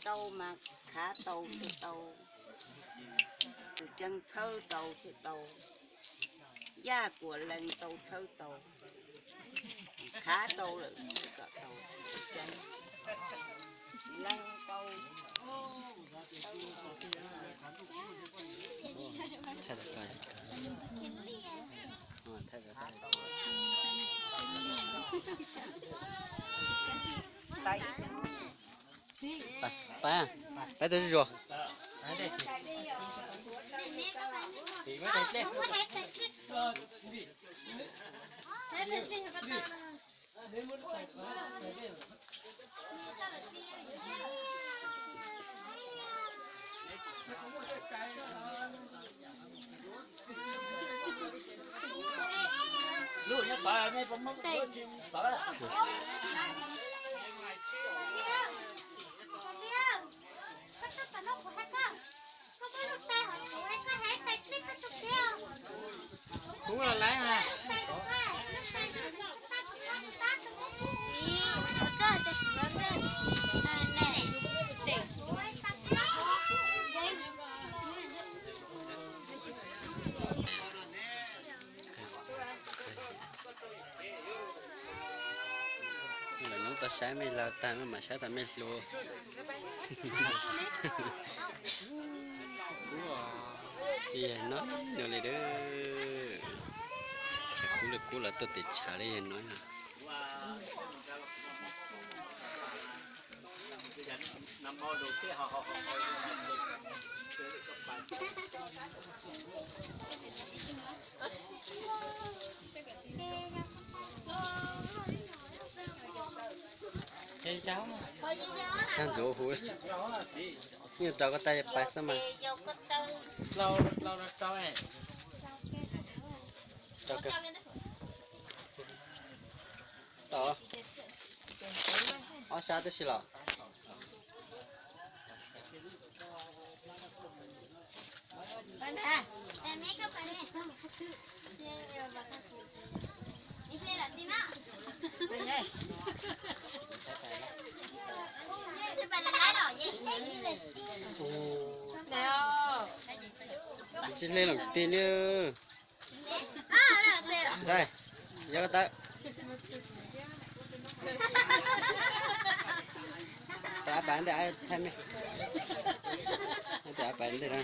Tau mas khav tau thiaj tau, tus ceeb txhawb tau thiaj tau, yaj kuam lees tau txhawb tau, khav tau lawm thiaj kom tau, lees tau. Pab, pab tau zuj zus. Kuv los laiv mas. Lawv nub tau saib mej laug tag mej mam saib tas mej hluas. Yog no no li dab, tshav kub li kub los tuaj tes tshav li yog no. Tag ntxuav huv, yeej rau koj tag pais xwb mas. Rau kawg. Tau ob sab tib si los. Tsis hle lawm tiag li. Ntxhais, yog tawm. Tau ab pas ntej, thaij mej. Tau ab pas ntej na.